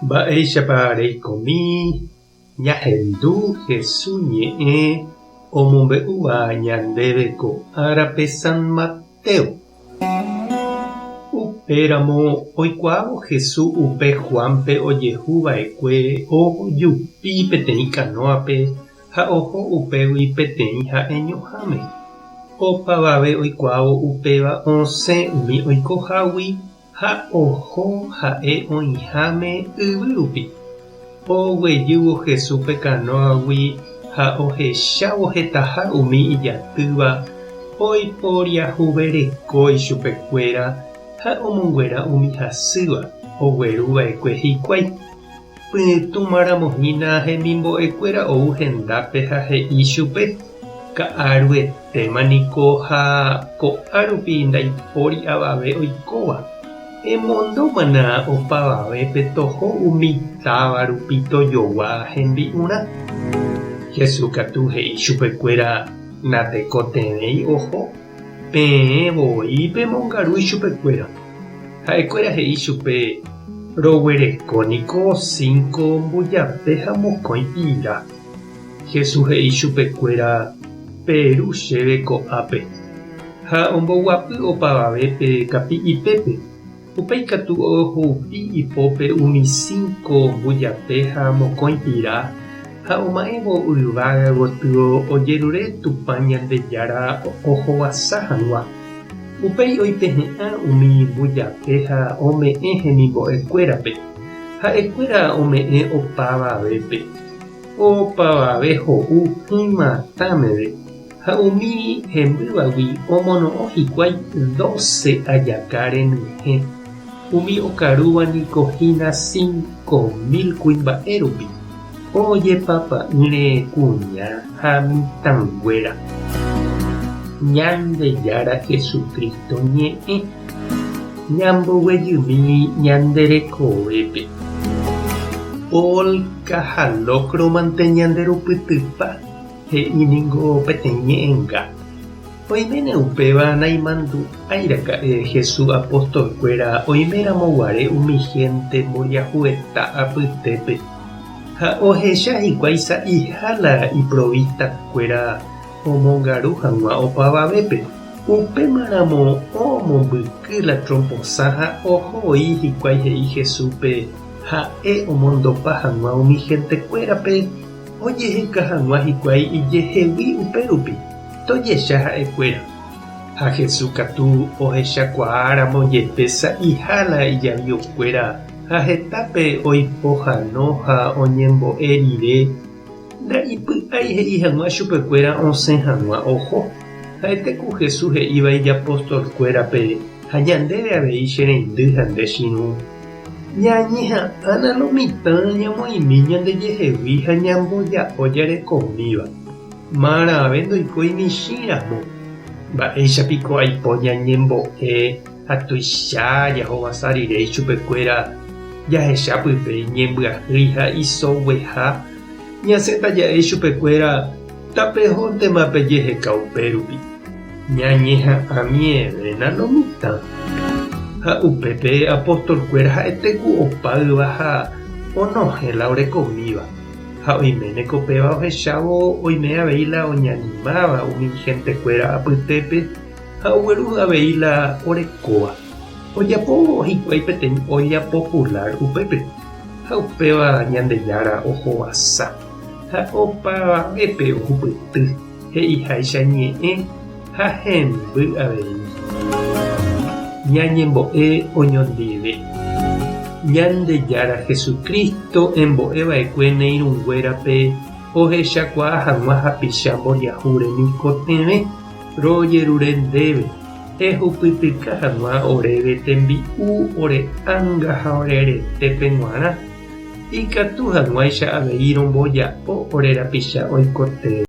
Mba'éichapa reikomi ñahendu Hesu ñe'ẽ omombe'úva ñandéve ko árape San Mateo? Upéramo oikuaávo Hesu upe Juánpe ojehu va'ekue ojupi peteĩ kanóape Ha oho upégui peteĩ ha'eñoháme. Opavave oikuaávo upéva osẽ umi oikohágui ha oho ha'e oĩháme yvy rupi. Oguejývo Jesús pe kanóagui ha ohechávo hetaha umi ijatýva oiporiahuvereko ichupekuéra ha omonguera umi hasýva ogueru va'ekue hikuái. Pytũmaramo hína hemimbo'ekuéra ou hendápe ha he'i chupe, Ka'aruetéma niko ha ko'árupi ndaipóri avave oikóva. Emondómana opavavépe toho umi táva rupi tojogua hembi'urã. Jesús katu he'i chupekuéra natekotevẽi oho, peẽ voi pemongaru ichupekuéra. Ha'ekuéra he'i chupe, Roguereko niko cinco mbujape ha mokõi pira. Jesús he'i chupekuéra, Peru chéve ko'ápe. Ha omboguapy opavavépe kapi'ipépe. Upéi katu ohupi ipópe umi cinco mbujape ha mokõi pira, ha oma'ẽvo yvága gotyo ojerure Tupã Ñandejára ohovasa hag̃ua. Upéi oipehe'ã umi mbujape ha ome'ẽ hemimbo'ekuérape. Ha'ekuéra ome'ẽ opavavépe. Opavave ho'u hymatã meve, ha umi hembývagui omono'õ hikuái dóse ajaka renyhẽ. Umi okarúva niko hína 5000 kuimba'e rupi. Ojepapa'ỹre kuña ha mitãnguéra. Ñandejára Jesucristo ñe'ẽ ñamboguejymi ñande rekovépe. Polka ha locro mante ñande rupytypa, he'i ningo peteĩ ñe'ẽnga. Oiméne upéva naimandu'ái raka'e Jesús apostolkuéra oiméramo guare umi hénte mboriahueta apytépe. Ha ohecha hikuái sa'iha la iprovistakuéra omongaru hag̃ua opavavépe. Upémaramo omombyky la tromposã ha oho voi hikuái he'i Jesúspe ha'e omondopa hag̃ua umi hentekuérape ojeheka hag̃ua hikuái ijehegui upérupi. Tojecha ha'ekuéra. Ha Jesús katu ohechakuaáramo jepe sa'iha la ijaviokuéra ha hetápe oipohano ha oñembo'e rire, ndaipy'ái he'i hag̃ua chupekuéra osẽ hag̃ua oho. Ha'ete ku Jesús he'íva ijapostolkuérape ha ñandéve avei che reindy ha nde chirũ, Ñañeha'ãna lo mitã ñamoĩmi ñandejehegui ha ñamboja'o jarekomíva. Marãve ndoikói michĩ ramo. Mba'éicha piko aipo ñañembo'e ha tuicha jahovasa rire ichupekuéra jahecha pype iñembyahýi ha isogueha? Ñasẽta ja'e ichupekuéra tapehóntema pejeheka upérupi. Ñañeha'ãmievéna lo mitã. Ha upépe apóstolkuéra ha'ete ku opáyva ha onohẽ la orekomíva. Ha oiméne ko péva ohechávo oime avei la oñanimáva umi ihentekuéra apytépe ha ogueru avei la orekóva. Ojapo hikuái peteĩ olla popular upépe, ha upéva Ñandejára ohovasa ha opavavépe ohupyty he'iháicha ñe'ẽ ha hemby avei. Ñañembo'e oñondive. Ñandejára Jesucristo embo'e va'ekue ne irũnguérape ohechakuaa hag̃ua hapicha mboriahu remikotevẽ, rojerure ndéve, ehupytyka hag̃ua oréve tembi'u ore ánga ha ore retépe g̃uarã, ikatu hag̃uáicha avei romboja'o ore rapicha oikotevẽ.